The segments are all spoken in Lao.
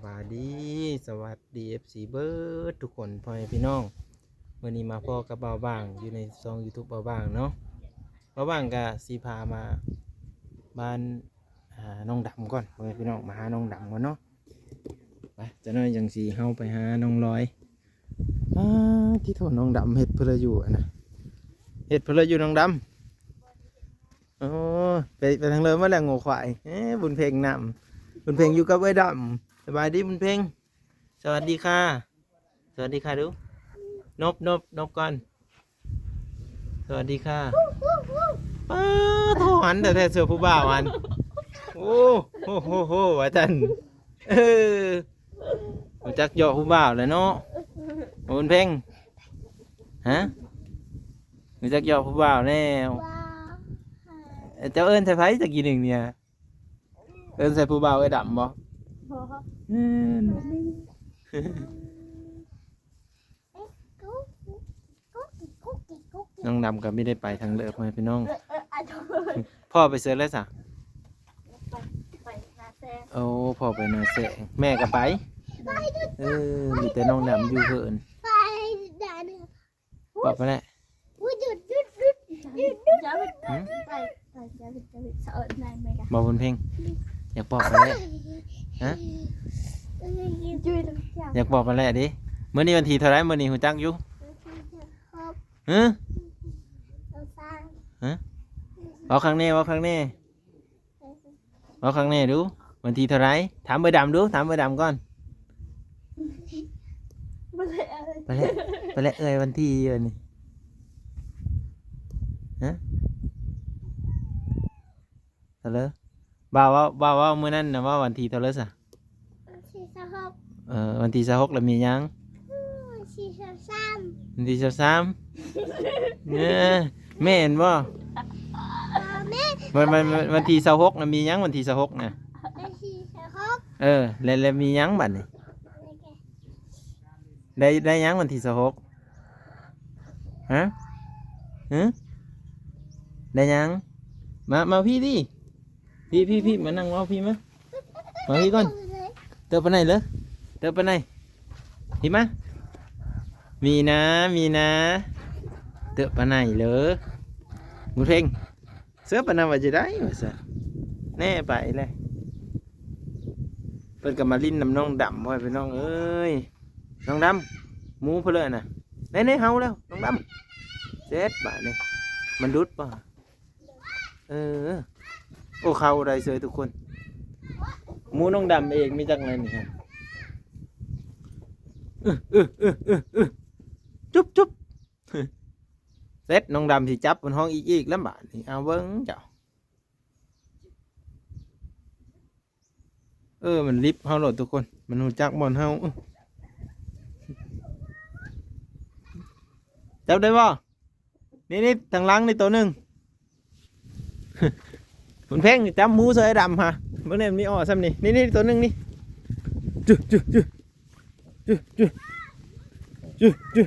ສະບາຍດີ ສະຫວັດດີ ເອັຟຊີ ເບິດທຸກຄົນ ພໍ່ແມ່ພີ່ນ້ອງ. ມື້ນີ້ມາພໍ້ກັບບ່າວບາງຢູ່ໃນຊ່ອງ YouTube ບ່າວບາງເນາະ. ບ່າວບາງກະຊິພາມາບ້ານ ອ່າ ນ້ອງດຳກ່ອນ ພໍ່ແມ່ພີ່ນ້ອງ ມາຫານ້ອງດຳກ່ອນເນາະ. ໄປ ຈັກໜ້ອຍຈັ່ງຊິເຮົາໄປຫານ້ອງລອຍ. ອາ ຕິໂທ ນ້ອງດຳເຮັດເພິ່ນລະຢູ່ຫັ້ນນະ ເຮັດເພິ່ນລະຢູ່ ນ້ອງດຳ. ໂອ້ ໄປ ໄປທາງເລີມາແລ້ວງົວຄວາຍ. ເອີ ບຸນເພັງນຳ ບຸນເພັງຢູ່ກັບເອື້ອຍດຳ. ສະບາຍດີບຸນເພັງ ສະຫວັດດີຄ່ະ ສະຫວັດດີຄ່ະດູ. ນົບ ນົບ ນົບກ່ອນ. ສະຫວັດດີຄ່ະ. ປ້າໂທ ຫັນແຕ່ແທ້ເສື້ອຜູ້ບ່າວຫັ້ນ. ໂອ້ ໂຫ ໂຫ ໂຫ ວ່າຊັ້ນ. ເອີ ຮູ້ຈັກເຍາະຜູ້ບ່າວແລ້ວເນາະ ບຸນເພັງ. ຮະ ຮູ້ຈັກເຍາະຜູ້ບ່າວແລ້ວ. ເຈົ້າເອີ້ນໃສ່ໃຜຕະກີ້ໜຶ່ງນີ້? ເອີ້ນໃສ່ຜູ້ບ່າວເອື້ອຍດຳບໍ່? ບໍ່. ເອີ້ນ ນ້ອງດຳກໍບໍ່ໄດ້ໄປທາງເລີ ພໍ່ແມ່ພີ່ນ້ອງ. ພໍ່ໄປໃສແລ້ວສະ? ໄປ ໄປນາແຊງ. ໂອ້ ພໍ່ໄປນາແຊງ ແມ່ກໍໄປ. ເອີ ມີແຕ່ນ້ອງດຳຢູ່ເຫີນ. ປອບໄປແລ້ວ. ຫຶ? ບໍ່ບຸນເພັງ ຢາກປອບໄປແລ້ວ. ຮະ? ຢາກປອບໄປແລ້ວເດ້. ມື້ນີ້ວັນທີເທົ່າໃດ? ມື້ນີ້ຮູ້ຈັກຢູ່? ຮະ? ຮະ? ເວົ້າຄັກແນ່ ເວົ້າຄັກແນ່. ເວົ້າຄັກແນ່ດູ ວັນທີເທົ່າໃດ? ຖາມເອື້ອຍດຳດູ ຖາມເອື້ອຍດຳກ່ອນ. ບໍ່ໄດ້ເອີຍ ໄປແລ້ວ ໄປແລ້ວເອີຍ ວັນທີຢູ່ນີ້. ຮະ? ເທົ່າໃດ? ບ່າວເວົ້າ ບ່າວເວົ້າມື້ນັ້ນນະ ວ່າວັນທີເທົ່າໃດສະ? ວັນທີຊາວຫົກ. ເອີ ວັນທີຊາວຫົກແລ້ວມີຫຍັງ? ວັນທີຊາວສາມ. ວັນທີຊາວສາມ. ເອີ ແມ່ນບໍ່? ບໍ່ແມ່ນ. ວັນ ວັນ ວັນ ວັນທີຊາວຫົກນະ ມີຫຍັງວັນທີຊາວຫົກນະ? ວັນທີຊາວຫົກ. ເອີ ແລ້ວ ແລ້ວມີຫຍັງບັດນີ້? ໄດ້ ໄດ້ຫຍັງວັນທີຊາວຫົກ? ຮະ? ຮະ? ໄດ້ຫຍັງ? ມາ ມາພີ້ຕິ. ພີ້ ພີ້ ພີ້ ມານັ່ງເວົ້າພີ້ມາ. ມາພີ້ກ່ອນ. ເຕີບປານໃດເລີ? ເຕີບປານໃດ? ພີ້ມາ. ມີນາ ມີນາ. ເຕີບປານໃດເລີ? ບຸນເພັງ ເສີບປານນັ້ນວ່າຈະໄດ້ວ່າຊັ້ນ. ແນ່ໄປແຫຼະ. ເພິ່ນກໍມາຫຼິ້ນນຳນ້ອງດຳ ພໍ່ແມ່ພີ່ນ້ອງເອີຍ. ນ້ອງດຳ ໝູເພິ່ນເລີຍນະ. ແນ່ໆ ເຮົາແລ້ວນ້ອງດຳ. ເຈັດບາດນີ້ ມັນດຸດບໍ່? ເອີ ໂອ້ ເຂົ້າໄດ້ເສີຍທຸກຄົນ. ໝູນ້ອງດຳເອງມີຈັກແນວນີ້ຮະ. ອື ອື ອື ອື ອື ຈຸບ ຈຸບ. ເສັດ ນ້ອງດຳຊິຈັບມັນຮ້ອງອີກໆ ແລ້ວບາດນີ້. ເອົາເບິ່ງເຈົ້າ. ເອີ ມັນລິບເຮົາໂລດທຸກຄົນ ມັນຮູ້ຈັກບ່ອນເຮົາ. ເອີ ຈັບໄດ້ບໍ່? ນີ້ໆ ທາງຫຼັງນີ້ໂຕໜຶ່ງ. ບຸນເພັງ ຈັບໝູຊ່ອຍດຳຫາ ເບິ່ງແດ່ ມັນມີອໍ້ຊ່ຳນີ້. ນີ້ໆ ໂຕໜຶ່ງນີ້. ຈຶ ຈຶ ຈຶ ຈຶ ຈຶ ຈຶ ຈຶ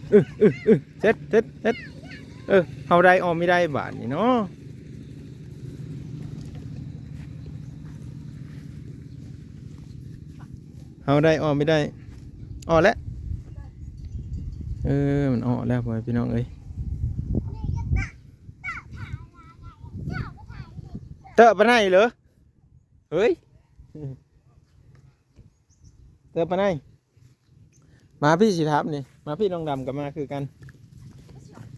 ເອີ ເອີ ເອີ ເສັດ ເສັດ ເສັດ. ເອີ ເຮົາໄດ້ ອໍ້ ມີໄດ້ບາດນີ້ເນາະ. ເຮົາໄດ້ ອໍ້ ມີໄດ້ ອໍ້ ແລ້ວ. ເອີ ມັນອໍ້ ແລ້ວ ພໍ່ແມ່ພີ່ນ້ອງເອີຍ. ເຕີບປານໃດເລີ? ເຮີ້ຍ ເຕີບປານໃດ? ມາພີ້ ຊິຖາມນີ້ ມາພີ້. ນ້ອງດຳກໍມາຄືກັນ.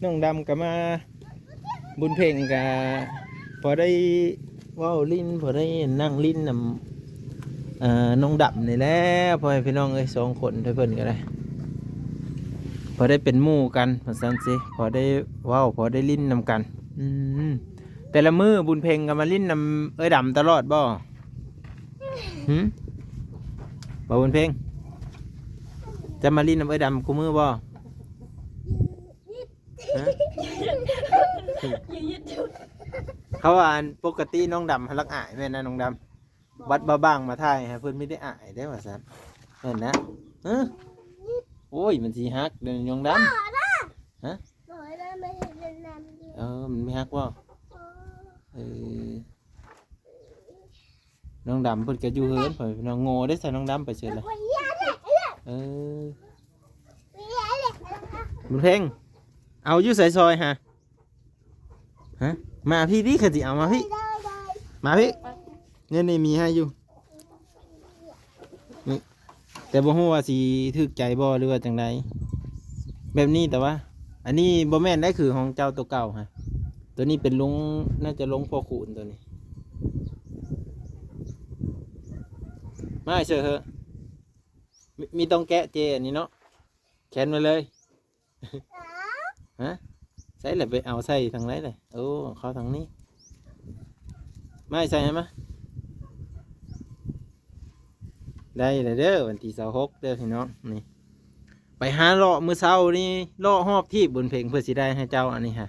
ນ້ອງດຳກໍມາ. ບຸນເພັງກໍພໍໄດ້ເວົ້າຫຼິ້ນ ພໍໄດ້ນັ່ງຫຼິ້ນນຳ ເອີ ນ້ອງດຳນີ້ແຫຼະ ພໍ່ແມ່ພີ່ນ້ອງເອີຍ. ສອງຄົນເພິ່ນກໍໄດ້ ພໍໄດ້ເປັນໝູ່ກັນວ່າຊັ້ນຊິ ພໍໄດ້ເວົ້າ ພໍໄດ້ຫຼິ້ນນຳກັນ. ອືມ ແຕ່ລະມື້ບຸນເພັງກໍມາຫຼິ້ນນຳເອື້ອຍດຳຕະຫຼອດບໍ່? ຫຶ? ບໍ່ບຸນເພັງ ຈະມາຫຼິ້ນນຳເອື້ອຍດຳຄູ່ມື້ບໍ່? ຮະ? ເຂົາວ່າອັນປົກກະຕິນ້ອງດຳຫັ້ນລັກອາຍແມ່ນນະ ນ້ອງດຳ. ບັດບ່າວບາງມາຖ່າຍໃຫ້ເພິ່ນມີແຕ່ອາຍເດ້ວ່າຊັ້ນ. ແມ່ນນະ? ຮະ? ໂອ້ຍ ມັນຊິຫັກເດ້ນ້ອງດຳ. ຮະ? ເອີ ມັນມີຫັກບໍ່? ເອີ ເອີ. ນ້ອງດຳເພິ່ນກໍຢູ່ເຮືອນ ພໍ່ແມ່ພີ່ນ້ອງ. ໂງ່ເດ້ ໃສ່ນ້ອງດຳໄປເສີດລະ. ເອີ ບຸນເພັງ ເອົາຢູ່ໃສຊອຍຫະ? ຮະ? ມາພີ້ຕິ ຄັນຊິເອົາມາພີ້ ມາພີ້. ນີ້ ນີ້ມີໃຫ້ຢູ່ນີ້ ແຕ່ບໍ່ຮູ້ວ່າຊິຖືກໃຈບໍ່ ຫຼືວ່າຈັ່ງໃດ. ແບບນີ້ ແຕ່ວ່າອັນນີ້ບໍ່ແມ່ນໄດ໋ ຄືຂອງເຈົ້າໂຕເກົ່າຮະ. ໂຕນີ້ເປັນລົງ ໜ້າຈະລົງພໍ່ຄູນໂຕນີ້. ມາໃຫ້ເສີດເຮີ ມີ ມີຕ້ອງແກະເຈອັນນີ້ເນາະ ແຂນໄວ້ເລີຍ. ຮະ? ໃສ່ລະ ໄປເອົາໃສ່ທາງໃດລະ? ໂອ້ ເຂົ້າທາງນີ້ ມາໃສ່ໃຫ້ມາ. ໄດ້ລະເດີ ວັນທີຊາວຫົກເດີພີ່ນ້ອງ. ນີ້ ໄປຫາເລາະມື້ເຊົ້ານີ້ ເລາະຮອບທີບບຸນເພັງ ເພື່ອຊິໄດ້ໃຫ້ເຈົ້າອັນນີ້ຫະ.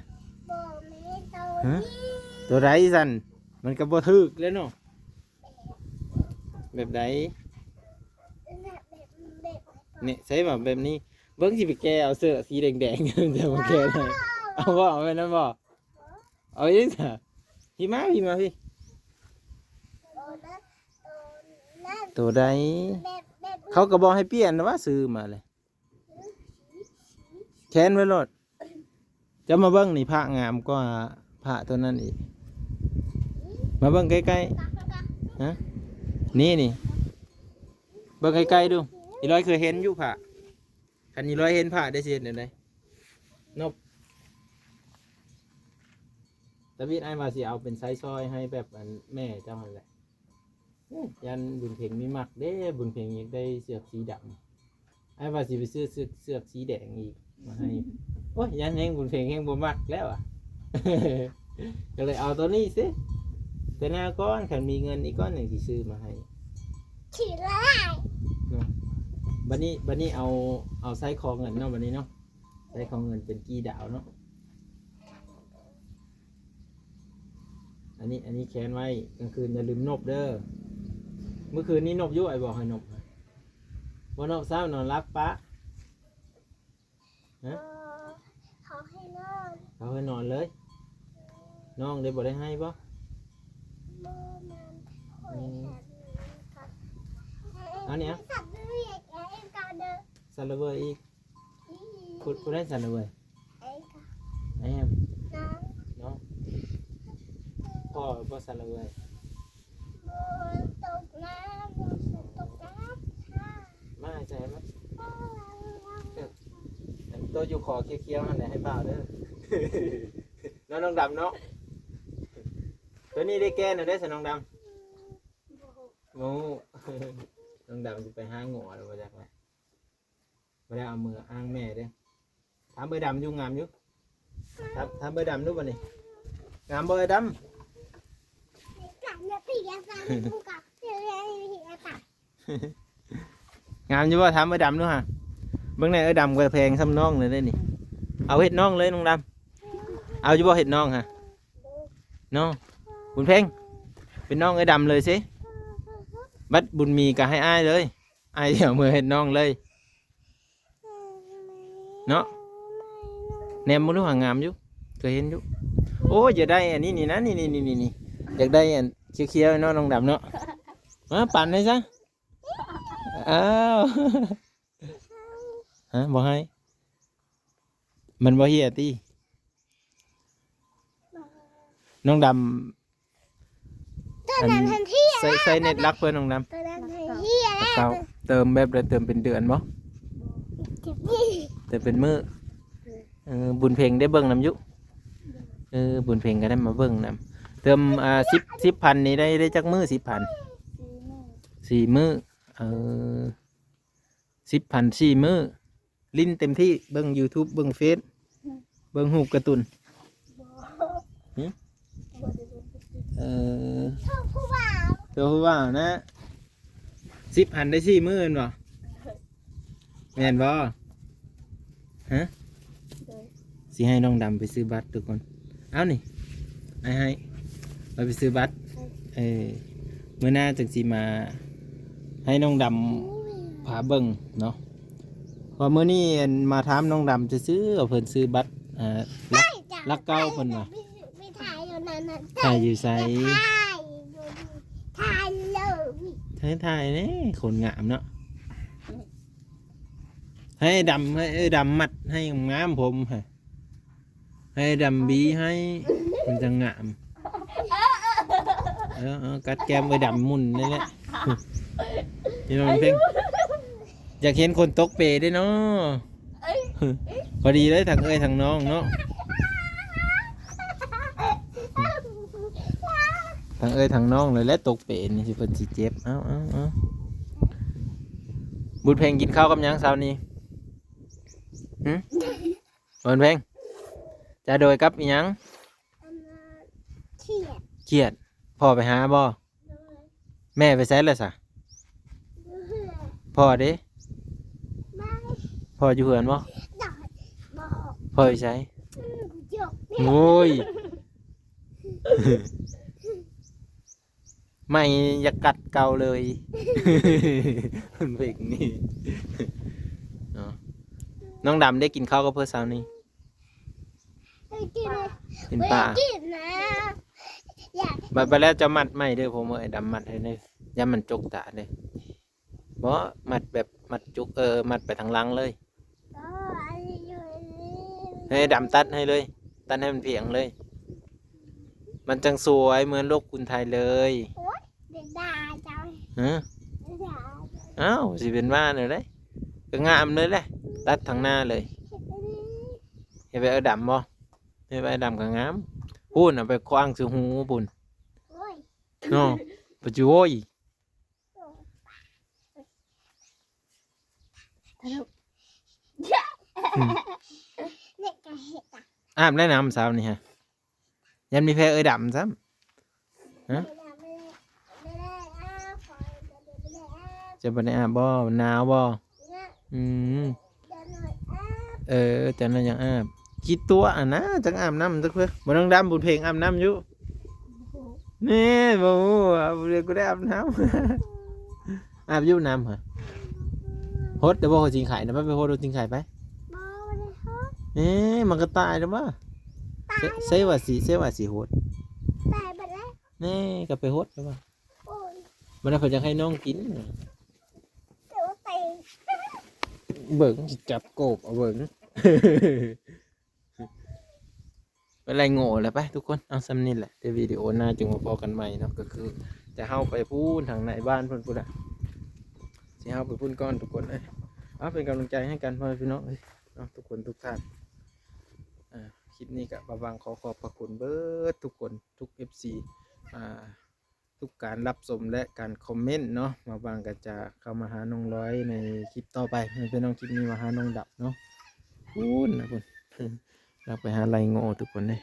ບໍ່ແມ່ນໂຕ ຮະ? ນີ້ ໂຕໃດຊັ້ນ? ມັນກໍບໍ່ຖືກແລ້ວເນາະ. ແບບໃດ? ແບບ ແບບ ແບບ ນີ້ ໃສ່ວ່າແບບນີ້ ເບິ່ງຊິໄປແກະເອົາເສື້ອສີແດງໆ ຈະມາແກະໃຫ້. ເອົາບໍ່? ເອົາແມ່ນນັ້ນບໍ່? ເອົາອີກຊະ. ພີ້ມາ ພີ້ມາ ພີ້. ໂຕໃດ? ແບບ ແບບ ເຂົາກໍບອກໃຫ້ປ່ຽນແລ້ວວ່າ ຊື້ມາເລີຍ. ແຂນໄວ້ໂລດ. ເຈົ້າມາເບິ່ງນີ້ ພະງາມກວ່າພະຕົວນັ້ນອີກ. ມາເບິ່ງໃກ້ໆ. ຮະ? ນີ້ ນີ້ ເບິ່ງໃກ້ໆດູ. ອີຫຼອຍເຄີຍເຫັນຢູ່ພະ? ຄັນອີຫຼອຍເຫັນພະໄດ້ຊິເຮັດແນວໃດ? ນົບ ຕາວິດ ອ້າຍວ່າຊິເອົາເປັນໄຊຊອຍໃຫ້ແບບອັນແມ່ເຈົ້າຫັ້ນແຫຼະ. ໂອ້ ຢ້ານບຸນເພັງມີມັກເດ້ ບຸນເພັງຢາກໄດ້ເສື້ອສີດຳ. ອ້າຍວ່າຊິໄປຊື້ເສື້ອ ເສື້ອສີແດງອີກມາໃຫ້. ໂອ້ຍ ຢ້ານແຮງບຸນເພັງແຮງບໍ່ມັກແລ້ວອະ ກໍເລີຍເອົາໂຕນີ້ຊິ. ແຕ່ໜ້າກ່ອນ ຄັນມີເງິນອີກກ່ອນ ຈັ່ງຊິຊື້ມາໃຫ້. ຖືລະລາຍເນາະ. ບັດນີ້ ບັດນີ້ເອົາ ເອົາໃສ່ຄໍເງິນເນາະ ບັດນີ້ເນາະ. ໃສ່ຄໍເງິນເປັນກີ່ດາວເນາະ. ອັນນີ້ ອັນນີ້ແຂນໄວ້ ກາງຄືນຢ່າລືມນົບເດີ. ມື້ຄືນນີ້ນົບຢູ່ ອ້າຍບອກໃຫ້ນົບ. ບໍ່ນົບຊ້ຳ ນອນຫຼັບປະ. ຮະ? ເອີ ເຂົາໃຫ້ນອນ ເຂົາໃຫ້ນອນເລີຍ. ນ້ອງເດ້ ບໍ່ໄດ້ໃຫ້ບໍ່? ບໍ່ນອນ. ອືມ ອັນນີ້ ສັດລະເວີຍອີກ ສັດລະເວີຍອີກ. ຜູ້ ຜູ້ໃດສັນລະເວີຍ? ແອມ ນ້ອງ ນ້ອງ. ພໍ່ບໍ່ສັນລະເວີຍ? ຝົນຕົກມາ ຝົນຕົກມາ ມາໃສ່ມາ. ໂຕຢູ່ຂໍຂຽວໆຫັ້ນແຫຼະ ໃຫ້ບ່າວເດີ. ນ້ອງ ນ້ອງດຳເນາະ. ໂຕນີ້ໄດ້ແກ່ແລ້ວເດ້ ສະນ້ອງດຳ. ໂອ້ ນ້ອງດຳຊິໄປຫາງົວແລ້ວບໍ່ຈັກແຫຼະ. ບໍ່ໄດ້ເອົາມືອ້າງແມ່ເດ້. ຖາມເອື້ອຍດຳຢູ່ ງາມຢູ່. ຖາມ ຖາມເອື້ອຍດຳດູບັດນີ້ ງາມບໍ່ເອື້ອຍດຳ? ງາມຢູ່ບໍ່? ຖາມເອື້ອຍດຳດູຫາ. ເບິ່ງແດ່ ເອື້ອຍດຳກໍແພງສ່ຳນ້ອງເລີຍເດ້ນີ້. ເອົາເຮັດນ້ອງເລີຍນ້ອງດຳ. ເອົາຢູ່ບໍ່ເຮັດນ້ອງຫາ? ເນາະ ບຸນເພັງ ເປັນນ້ອງເອື້ອຍດຳເລີຍຊິ. ບັດບຸນມີກໍໃຫ້ອ້າຍເລີຍ. ອ້າຍຊິເອົາເມືອເຮັດນ້ອງເລີຍເນາະ. ແນມເບິ່ງດູຫາ ງາມຢູ່ ເຄີຍເຫັນຢູ່. ໂອ້ຍ ຢາກໄດ້ອັນນີ້ນີ້ນະ ນີ້ໆໆ ຢາກໄດ້ອັນຂຽວໆເນາະ ນ້ອງດຳເນາະ. ມາປັ່ນໃຫ້ຊະ. ອ້າວ ຮະ ບໍ່ໃຫ້ ມັນບໍ່ເຫ່ຍຕິ? ນ້ອງດຳ ອັນ ໃຊ້ເນັດຫຼັກເພິ່ນ ນ້ອງດຳ. ເຕີມແບບໃດ? ເຕີມເປັນເດືອນບໍ່? ເຕີມເປັນມື້. ເອີ ບຸນເພັງໄດ້ເບິ່ງນຳຢູ່. ເອີ ບຸນເພັງກໍໄດ້ມາເບິ່ງນຳ. ເຕີມ ອ່າ ສິບ ສິບພັນນີ້ໄດ້ ໄດ້ຈັກມື້? ສິບພັນ ສີ່ມື້. ເອີ ສິບພັນສີ່ມື້. ຫຼິ້ນເຕັມທີ່ ເບິ່ງຢູທູບ ເບິ່ງເຟສ ອືມ ເບິ່ງຮູບກາຕູນ. ບໍ່ ຫຶ? ບໍ່ໄດ້ເບິ່ງກາຕູນ. ເອີ ໂທຜູ້ບ່າວ ໂທຜູ້ບ່າວນະ. ສິບພັນໄດ້ສີ່ມື້ແມ່ນບໍ່? ແມ່ນບໍ່? ຮະ? ໂດຍ. ຊິໃຫ້ນ້ອງດຳໄປຊື້ບັດທຸກຄົນ. ເອົານີ້ ອ້າຍໃຫ້ ໄປ ໄປຊື້ບັດ. ເອີ ມື້ໜ້າຈັ່ງຊິມາໃຫ້ນ້ອງດຳພາເບິ່ງເນາະ. ວ່າມື້ນີ້ ອັນ ມາຖາມນ້ອງດຳຊື່ໆ ວ່າເພິ່ນຊື້ບັດ ເອີ ຫຼັກ ຫຼັກເກົ້າເພິ່ນວ່າ. ໄປ ໄປຖ່າຍຢູ່ນັ້ນນະ. ຖ່າຍຢູ່ໃສ? ຖ່າຍຢູ່ ຖ່າຍເລີຍ. ຖ່າຍແດ່ ຄົນງາມເນາະ. ໃຫ້ດຳ ໃຫ້ເອື້ອຍດຳມັດໃຫ້ງາມໆ ຜົມ ໃຫ້ດຳຫວີໃຫ້ ມັນຈະງາມ. ເອີ ເອີ ກັດແກ້ມເອື້ອຍດຳໝຸ່ນນີ້ແຫຼະ. ພີ່ນ້ອງເພັງ ຢາກເຫັນຄົນຕົກເປເດ້ເນາະ. ພໍດີເລີຍ ທັງເອື້ອຍທັງນ້ອງເນາະ. ທັງເອື້ອຍທັງນ້ອງເລີຍແຫຼະ ຕົກເປນີ້ຊິ ເພິ່ນຊິເຈັບ. ເອົາ ເອົາ ເອົາ ບຸນເພັງກິນເຂົ້າກັບຫຍັງເຊົ້ານີ້? ຫຶ? ບຸນເພັງ ຈະໂດຍກັບອີ່ຫຍັງ? ຄຽດ ຄຽດ. ພໍ່ໄປຫາບໍ່? ໂດຍ. ແມ່ໄປໃສລະສະ? ຢູ່ເຮືອນ. ພໍ່ເດ? ບໍ່. ພໍ່ຢູ່ເຮືອນບໍ່? ໂດຍ. ບໍ່. ພໍ່ຢູ່ໃສ? ອືມ ຈົບ. ໂອ້ຍ ໄມ້ຢາກກັດເກົ່າເລີຍ ເພງນີ້ເນາະ. ນ້ອງດຳໄດ້ກິນເຂົ້າກັບເພິ່ນເຊົ້ານີ້? ໄດ້ກິນ ກິນປາ ໄດ້ກິນນະ. ຢາກ ບັດ ບັດແລ້ວເຈົ້າມັດໃໝ່ເດີ ຜົມເອີຍ ດຳມັດໃຫ້ເດີ ຢ່າມັນຈົກຕາເດີ. ບໍ່ ມັດແບບມັດຈຸກ ເອີ ມັດໄປທາງຫຼັງເລີຍ. ໃຫ້ດຳຕັດໃຫ້ເລີຍ ຕັດໃຫ້ມັນພຽງເລີຍ ມັນຈັ່ງສວຍເໝືອນລູກຄຸນໄທເລີຍ. ໂອ້ຍ ດຽວດ່າເຈົ້າ. ຮະ? ດຽວດ່າ. ອ້າວ ຊິເປັນຫວັດແນວໃດ? ກໍງາມເລີຍແຫຼະ ຕັດທາງໜ້າເລີຍ. ເຮັດແບບເອື້ອຍດຳບໍ່? ເຮັດແບບເອື້ອຍດຳກໍງາມ. ພຸ້ນ ເອົາໄປຂວ້າງໃສ່ຫູພຸ້ນ. ໂອ້ຍ ເນາະ ປະຈິໂອ້ຍ. ອືມ ອາບແລ້ວນ້ຳເຊົ້ານີ້ຮະ ຢ້ານມີແພ້ເອື້ອຍດຳຊ້ຳ. ຮະ? ເຈົ້າບໍ່ໄດ້ອາບບໍ່? ໜາວບໍ່? ອືມ ເອີ ຈັກໜ້ອຍຈັ່ງອາບ. ຂີ້ຕົວະຫັ້ນນະ ຈັ່ງອາບນ້ຳຈັກເທື່ອ. ບໍ່ ນ້ອງດຳ ບຸນເພັງອາບນ້ຳຢູ່. ນີ້ ບໍ່ຮູ້ວ່າ ບໍ່ໄດ້ ບໍ່ໄດ້ອາບນ້ຳ. ອາບຢູ່ນ້ຳຫະ? ຫົດແລ້ວບໍ່ຫົດຊິງໄຂ່ນະ? ໄປ ໄປຫົດ ຫົດຊິງໄຂ່ໄປ. ບໍ່ ບໍ່ໄດ້ຫົດ. ເອີ ມັນກໍຕາຍແລ້ວບໍ່? ຕາຍ ເຊ ເຊວ່າຊິ ເຊວ່າຊິຫົດ. ຕາຍໄປແລ້ວ. ນີ້ ກໍໄປຫົດແລ້ວບໍ່? ໂອ້ຍ ມັນເພິ່ນຢາກໃຫ້ນ້ອງກິນ. ເຈົ້າໄປ ເບິ່ງ ຊິຈັບໂກບເອົາເບິ່ງ. ໄປໄລ່ໂງ່ແລ້ວໄປທຸກຄົນ. ເອົາ ສ່ຳນີ້ແຫຼະ ແຕ່ວິດີໂອໜ້າຈຶ່ງມາພໍ້ກັນໃໝ່ເນາະ. ກໍຄືຈະເຮົາໄປພຸ້ນ ທາງໃນບ້ານເພິ່ນພຸ້ນລະ ຊິເຮົາໄປພຸ້ນກ່ອນທຸກຄົນເອີຍ. ເອົາ ເປັນກຳລັງໃຈໃຫ້ກັນ ພໍ່ແມ່ພີ່ນ້ອງເອີຍເນາະ ທຸກຄົນທຸກທ່ານ. ອ່າ ຄລິບນີ້ກໍບ່າວວັງຂໍຂອບພະຄຸນເບິດທຸກຄົນ ທຸກເອັຟຊີ ອ່າ ທຸກການຮັບຊົມ ແລະ ການຄອມເມັນເນາະ. ບ່າວວັງກໍຈະເຂົ້າມາຫານ້ອງລອຍໃນຄລິບຕໍ່ໄປ. ໃຫ້ພີ່ນ້ອງ ຄລິບນີ້ມາຫານ້ອງດຳເນາະ. ພຸ້ນນະພຸ້ນ ລາວໄປຫາໄລ່ໂງ່ທຸກຄົນເດ້.